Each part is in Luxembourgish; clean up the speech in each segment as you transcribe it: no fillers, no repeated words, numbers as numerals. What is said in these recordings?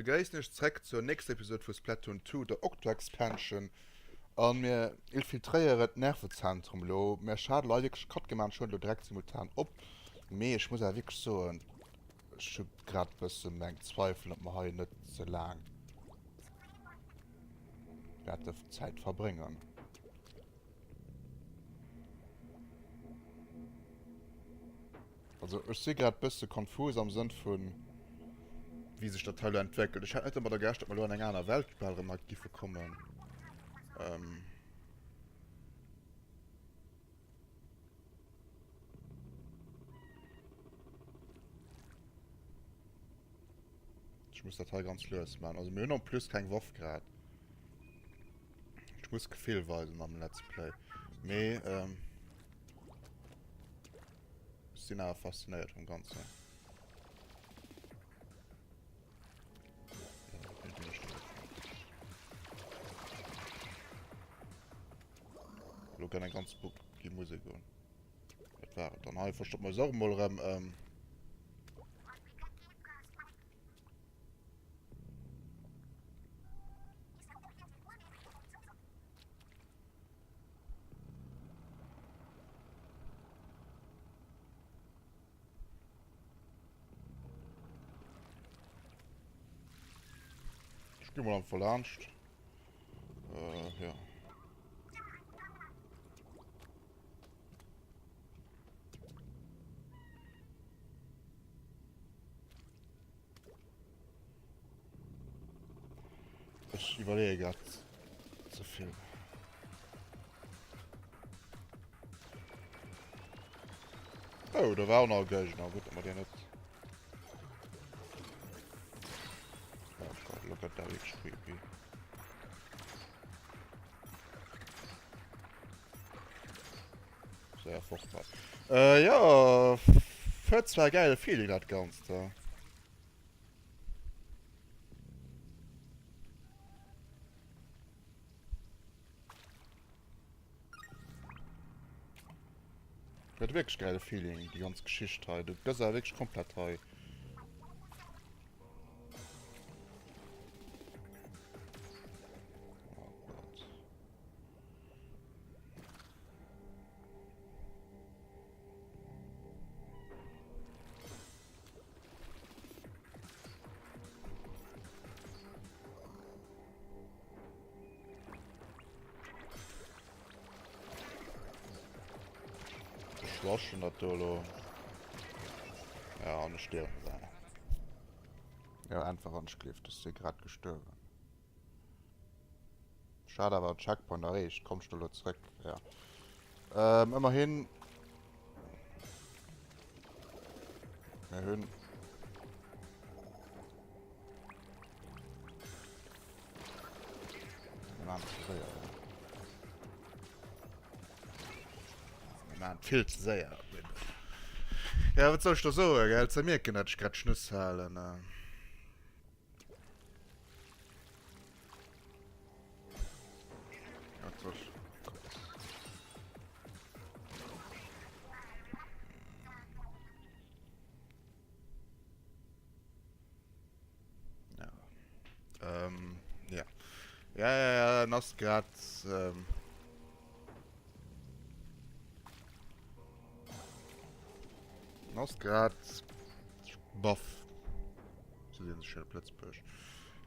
Begréissen iech zréck zur nächster Episode vu Splatoon 2, der Octo Expansion. An mir infiltréieren d'Nervezentrum elo. Mir ech hat elo hei wierklech Cut gemaach, ech huelen elo direkt simultan op. Mee ech muss awer wierklech soen, ech hu grad bësse meng Zweifelen, ob mer hei net ze laang wäerte Zäit verbréngen. Also ech si grad bësse konfus am Sënn vun wéi sech dat hei elo entwéckelt. Ech hat net domadder gerechent, datt mer elo an eng aner Welt bal erëm hei giffe kommen. Ähm. Ech muss dat hei ganz lues maachen. Also mir hunn en plus keng Waff grad. Ech muss Gefill weisen am Let's Play. Mee, ähm... Ech sinn awer faszinéiert vum Ganzen. Lo kann eng ganz spooky Musek un. Dat war et dann. Hei verstoppen mer eis och emol erëm. Ähm Ech gi mol einfach laanscht. Äh, ja. Ech iwwerleeë grad ze vill. Oh, da war och nach e Géigner. Gutt, datt mer deen net... Oh Gott, elo gëtt dat wierklech creepy. Séier fort hei. Äh, jo, huet zwar e gäile Feeling dat Ganzt. Huet wierklech gäile Feeling, déi ganz Geschicht hei. Du gëss awer wierklech komplett hei. Oh Gott. Ech laschen dat do elo. Ja, an ech stierwen. Ja, einfach an ech gleeft, ech si grad gestuerwen. Ech hat awer en Checkpoint erreecht. Komm ech do elo zréck? Ja. Ähm, ëmmerhin. Mir hunn. Mir maachen ze séier. Mir maachen vill ze séier. Ja, wat soll ech da soen, gell? Ze mierken, dat ech grad Schnuss halen. Ja. Ähm, ja. Ja, ja, ja, en ass grad... Ähm, en ass grad baff. Sou seet een sech op Lëtzebuerg.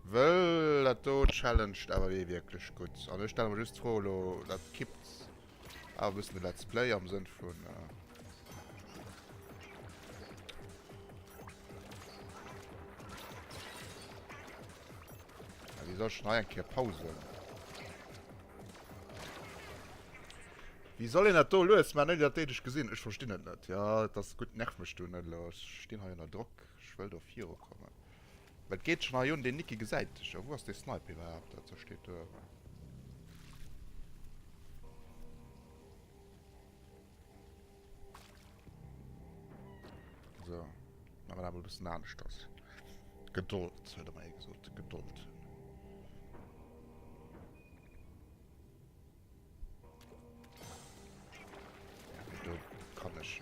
Wëll dat do challenged awer ee wierklech gutt. An ech stelle mer just d'Fro elo, dat kippt awer e bëssen de Let's Play am Sënn vun... Wéi soll ech denn hei eng Kéier pausen? Wéi soll een dat do lues maachen, ouni datt déi dech gesinn? Ech verstinn et net. Jo, et ass gutt, nerv mech do net elo. Ech stinn hei ënner Drock. Ech wëll do viru kommen. Well et geet schon hei un, deen Niki gesäit dech jo. Wou ass dee Snipe iwwerhaapt? Dat do steet do ëmmer. So, machen wir dat mol e bëssen aneschters. Gedold, huet ëmmer ee gesot. Gedold. Ja, mee do kann ech.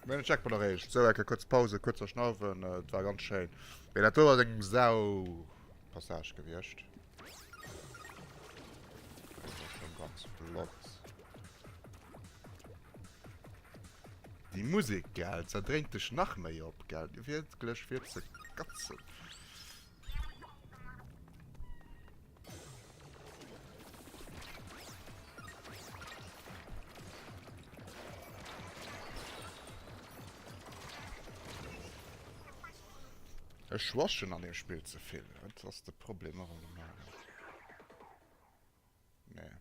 Mir hunn den Checkpoint erreecht. Sou, eng Kéier kuerz Pause, kuerz verschnaufen. Et war ganz schéin. Mee dat do ass eng Sau-Passage gewiescht. Dat war schon ganz flott. Déi Musek, gell, zerdréint dech nach méi op, gell? Wierklech fir ze katzen. Ech schwaschen an dem Spill ze vill. Dat ass de Problem och allgemeng. Nee.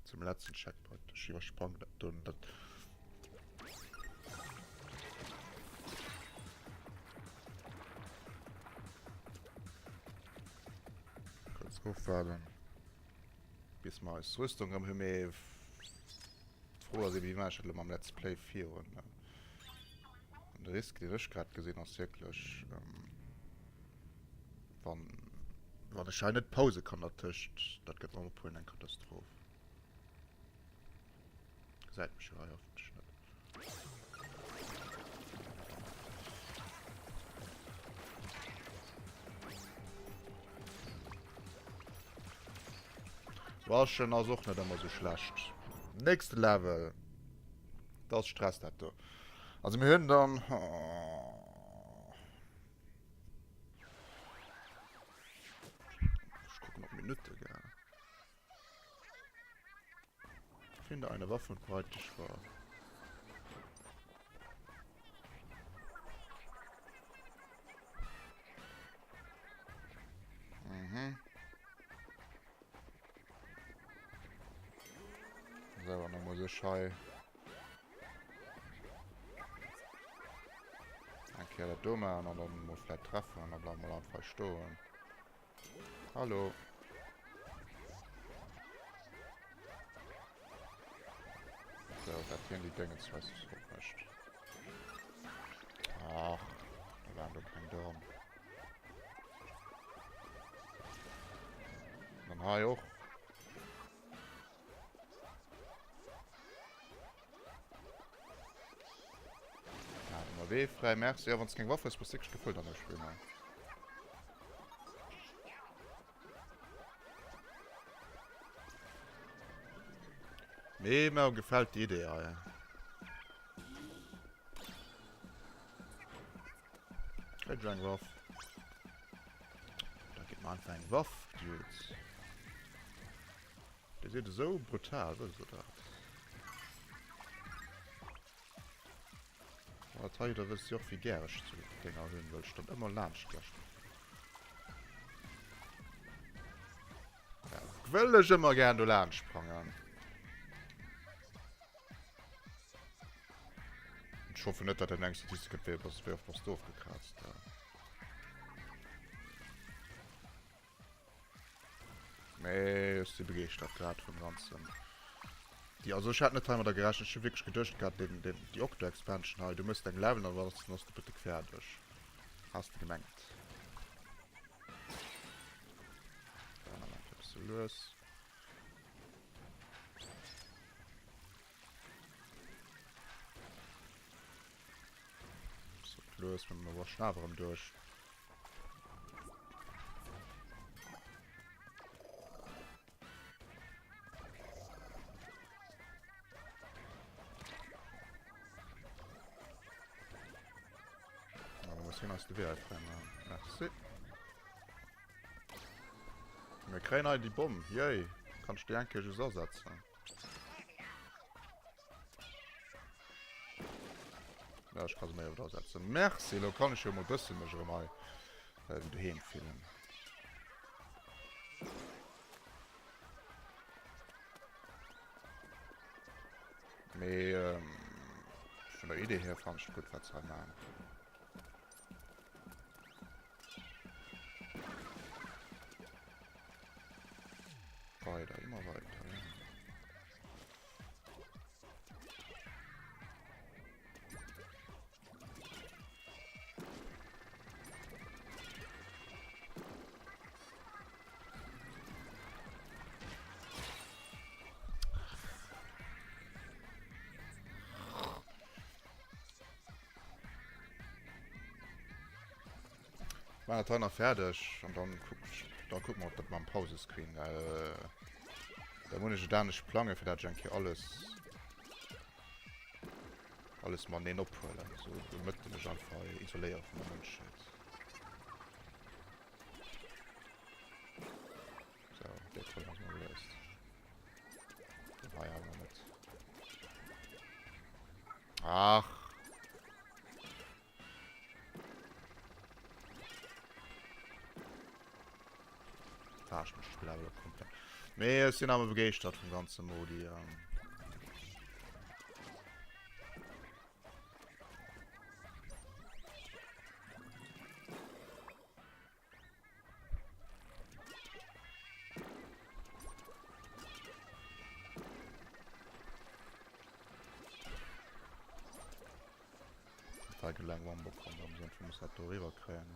Zum letzten Checkpoint. Ech iwwersprang dat do. Dat Kurz ofwaarden, bis mer eis Rüstung erëm hunn. Mee d'Fro ass eben, wéi maache ech dat elo mam Let's Play virun? An de Risk, deen ech grad gesinn, ass wierklech, wann, wann ech hei net pause kann dertëscht, dat gëtt mam Ophuelen eng Katastroph. Gesäit mech jo hei hoffentlech net. Waschen ass och net ëmmer sou schlecht. Nächste Level. Dat ass Stress dat do. Also mir hunn dann... Oh. Ech kucken op Minutte, gell. Finde eine Waffe und bereite dich vor. Mhm. So, und dann muss ich hei eng Kéier dat do maachen an dann mol vläit treffen an dann bleiwe mer einfach stoen. Hallo. So, dat hien déi Déngens weiß ich och nicht. Ach, da waren do keng dran. Dann hei och. Ja, immer Wee frei, merci. Ja, wann du keng Waffe hues, bass du wierklech gefëllt an der Spill hei. Nee, mir gefällt die Idee hei. Kritt ech eng Waff? Da gib mir einfach eng Waff, Dudes. Dir sidd esou brutal, wësst der dat? Dat hei, da wësst Dir och, wéi gär ech sou Dénger hunn, well ech dann ëmmer laanscht laschen. Ja, wëll ech ëmmer gär do laanscht sprangen. Ech hoffen net, dat dat eng Statistik gëtt, wéi oft bass du ofgekrazt. Mee ech si begeeschtert grad vum Ganzen. Déi, also ech hat net heimadder gerechent. Ech hu wierklech geduecht gehat, deen, deen, déi Octo Expansion hei, du méchs eng Level an dann ass, dann ass de Buttek fäerdeg. Has de gemengt. Dann awer e bësse lues. So, lues, mir waschen awer erëm duerch. Na, da muss hien eis de Wee frei maachen. Merci. Mir kréien hei déi Bomm. Yay. Kann ech déi eng Kéier just asetzen? Ja, ech ka se méi oft asetzen. Merci, lo kann ech jo mol bëssen mech erëm hei äh, wéi doheem fillen. Mee ähm, vun der Idee her fand ech gutt, wat se hei maachen. Weiter, immer weiter, ja. Maan dat hei nach färdeg an dann kuck ech, dann kucken mer op dat mam Pausescreen, well da mun ech et anescht plangen fir dat ech eng Kéier alles alles mateneen ophuelen. Sou de Mëtten mech einfach hei isoléiere vun der Mënschheet. Sou, dee Problem ass mol gelöst. Den hei awer net. Ach. Verarscht mech d'Spill awer elo komplett. Mee ech sinn awer begeeschtert vum ganze Modi. Ähm. War gelang Wambo kommt am Sinn muss dat do riwwer kréien.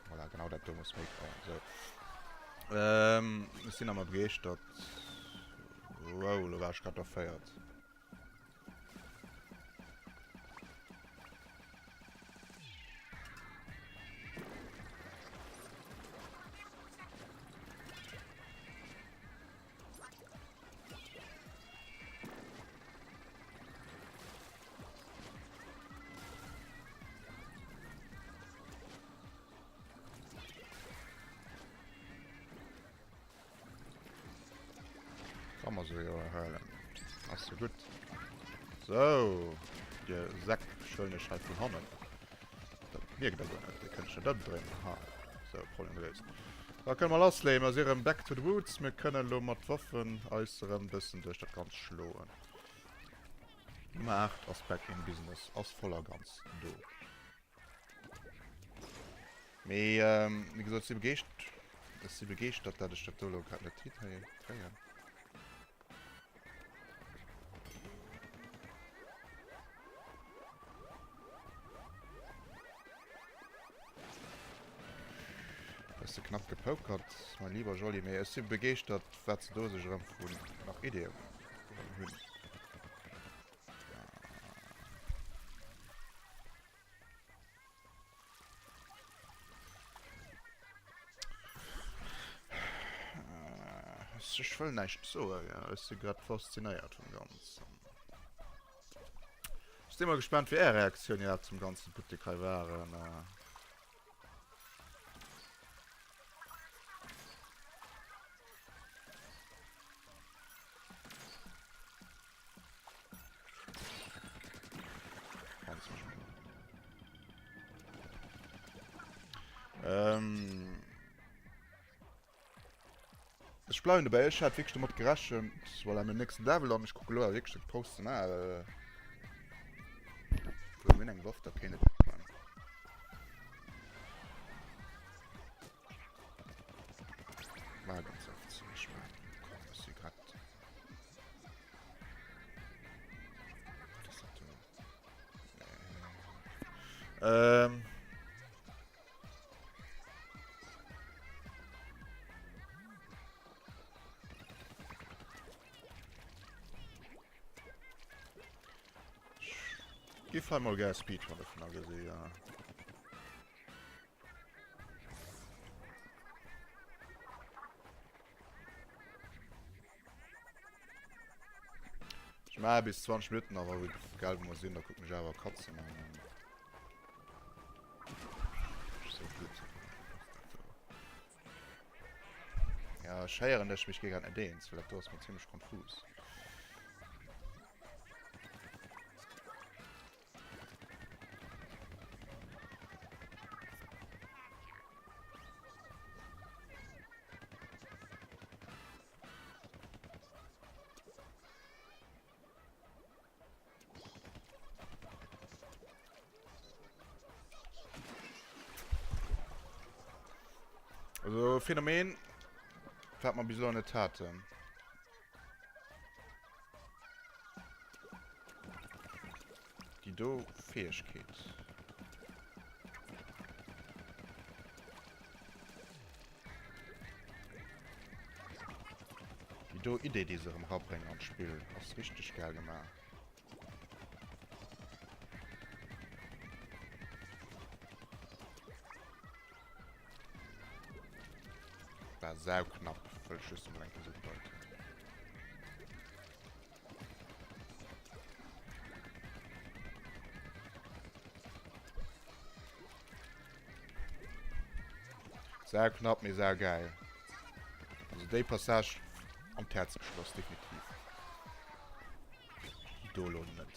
Voilà, genau dat do muss méi kommen. So. Ähm, ech sinn awer begeeschtert. Wow, lo war ech grad erféiert. Kann man so jo erhalen. Ass so gutt. So, dir Säck, ech huelen iech hei vun hannen. Dat mierkt der guer net. Dir kënnt iech net ëmdréinen. Aha. So, Problem geléist. Da kënne mer lassleeën. Mer si erëm back to the roots. Mir kënnen elo mat Waffen eis erëm bëssen duerch dat Ganzt schloen. Nummer 8 ass back in business, ass voll a ganz do. Mee, wéi gesot, ech si begeescht, ech si begeeschtert, dat ech dat do elo grad net hikréien. Bësse knapp gepokert, mein lieber Jolly, mee ech si begeeschtert, wat se do sech erëm vun nach Ideeë hunn. Ech wëll näischt soen, ech si grad faszinéiert vum Ganzen. Ech si mol gespaant wéi är Reaktioun iwwerhaapt zum ganzen Buttek hei waren. Ähm Ech bleiwen dobäi, ech hat wierklech domat gerechent, voilà, mir nächsten Level an ech kucke lo awer wierklech dat Post ze maachen, well mir hunn eng Waff, da kéint et goen. War ganz oft, ech mein, komm, ech si grad Wat ass dat do? Nee. Ähm. Giff hei mol gär Speedrun dovunner gesi, ja. Ech maache bis 20 Minutten, awer egal wou mer sinn, da kucken ech awer Katzen an. Ja, ech héieren dech, mee ech gi grad net eens, well dat do ass mir zimmlech konfus. Also Phänomen, wat mer bis elo net haten. Déi do Fäegkeet. Déi. do Idee, déi se erëm rabréngen an d'Spill, ass richteg gäil gemaach. War sauknapp, wëll ech just emol eng Kéier esou deuten. Sau knapp, mee sau geil. Also déi Passage an d'Häerz geschloss, definitiv. Déi do lo net.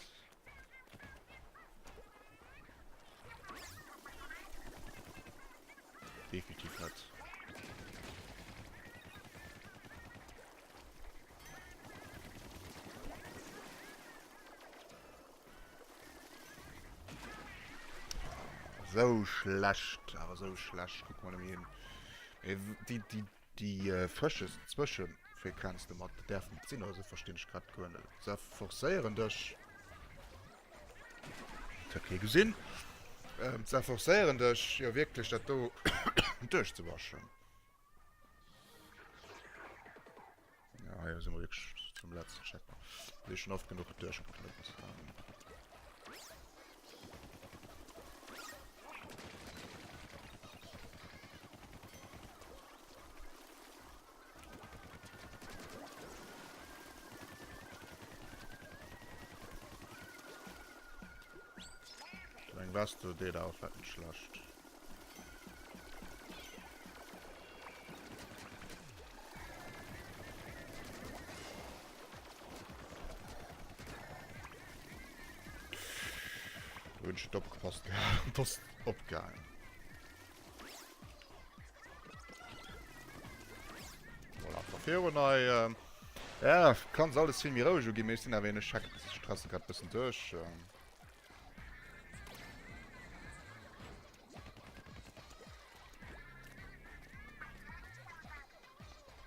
Definitiv net. Sou schlecht, awer sou schlecht. Kuck mol nëmme hin. Déi, déi, déi äh, Fësche Zwëschefrequenz domat, dat däerf net sinn, oder sou verstinn ech grad guer net. Se forcéieren dech. Dat huet kee gesinn. Ähm, se forcéieren dech jo wierklech dat do duerchzewaschen. Ja, hei si mer wierklech zum letzten Checkpoint. Si schon oft genug duerchgeklappt. Eng was du dee da auf net schlecht. Hunn ech net opgepasst gehat, et ass opgaangen. Voilà, einfach virun hei. Ähm, ja, kann se alles vill méi roueg uginn, mee ech sinn awer een Echec, stresse grad bëssen duerch. Ähm.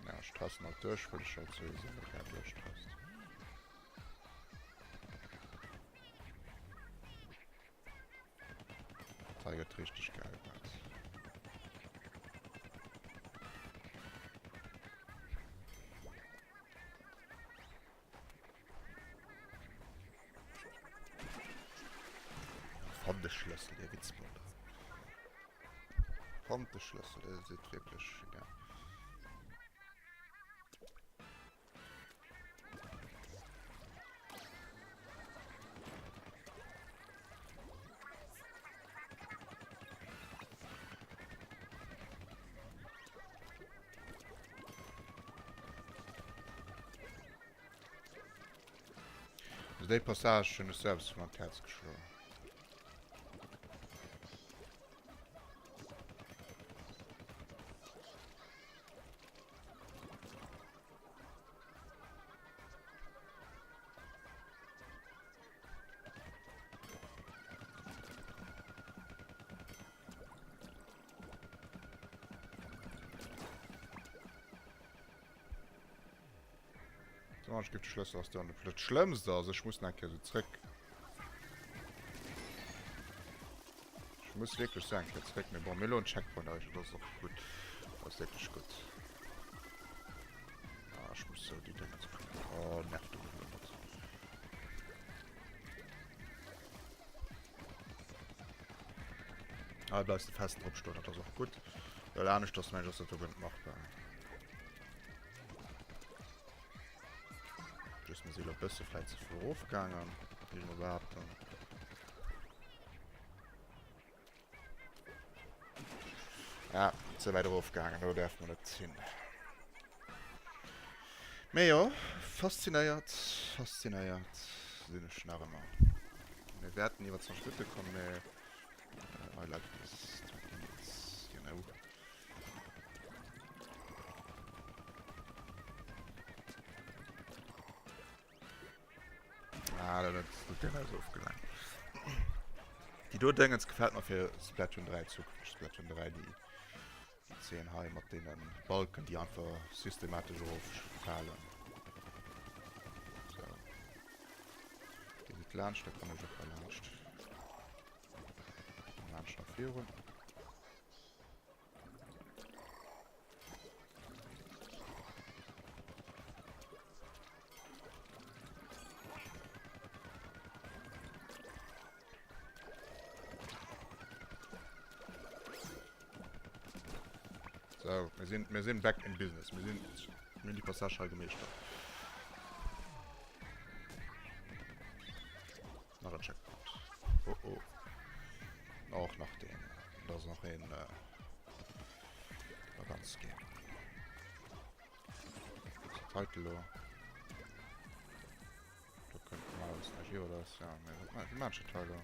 Ja, stressen halt durch, weil ich halt sowieso nicht mehr durchstresst. Das wird richtig geil, Max. Fannt de Schlëssel, dir Witzbolder. Fannt de Schlëssel, dir sidd wierklech genial. Also déi Passage hunn ech selbst vun an d'Häerz geschloen. So, ech gif de Schlëssel ass do. Dat Schlëmmst ass, ech muss nach eng Kéier esou zréck. Ech muss wierklech sou eng Kéier zréck. Mee bon, mir elo en Checkpoint erreecht, dat ass och gutt. Dat ass wierklech gutt. Ah, ech muss sou déi Déngens bréngen. Oh, nervt de mech elo net. Ah, bleifst de fest drop stoen, dat ass och gutt. Well aneschters, mengen ech, ass dat do guer net machbar. Just mir si lo e bësse vläit ze vill erofgaangen, géif ech mol behaapten. Ja, ze wäit erofgaangen, do däerf mer net hin. Mee jo, faszinéiert, faszinéiert sinn ech nach ëmmer. Mir wäerten iwwer 20 Minutte kommen, mee I like this 20 minutes, you know. Ah, dat huet deen eis ofgelenkt. Déi do Déngens gefält mer fir Splatoon 3 zukünfteg Splatoon 3, déi déi Zeen hei mat deene Balken, déi einfach systematesch eroffalen. So. Dir sidd laanscht, da kann ech och hei laanscht. Laanscht nach virun. Sou, mir sinn, mir sinn back in business. Mir sinn, mir hunn déi Passage hei gemeeschtert. Nach en Checkpoint. Oh oh. Och nach den. Da ass nach een. Äh, ganz gern. Title lo. Do kënnt mal alles nach hier oder ja, wie manche Teile.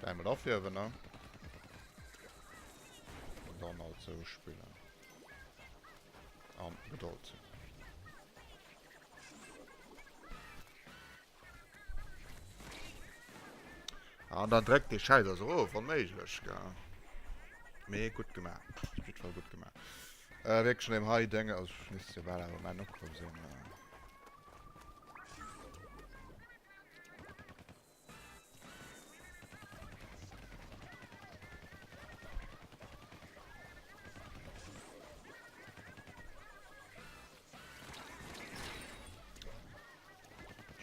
Einmal aufheben, ne? Und dann halt so spielen. An Geduld. An dann dréckt dee Schäiss ass erof, onméiglech, gell? Mee gutt gemaach. Op jiddwer Fall gutt gemaach. Äh, wierklech an deem hei Dénge, also ech misst jo bal awer um Enn ukomm sinn.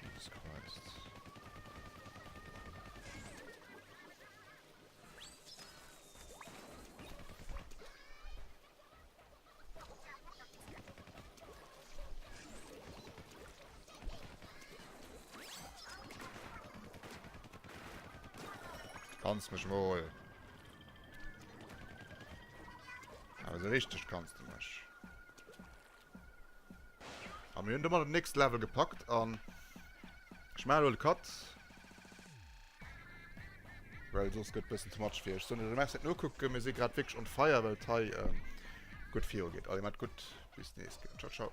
Jesus Christ. Kannst mech mol. Awer sou richteg kanns de mech. A mir hunn domat den next Level gepackt an ech maachen elo de Cut. Well soss gëtt bëssen too much fir iech. Soen iech merci fir d'Nokucken. Mir si grad wierklech on fire, well et hei gutt viru geet. Allez, maacht gutt, bis d'nächst Kéier. Ciao, ciao.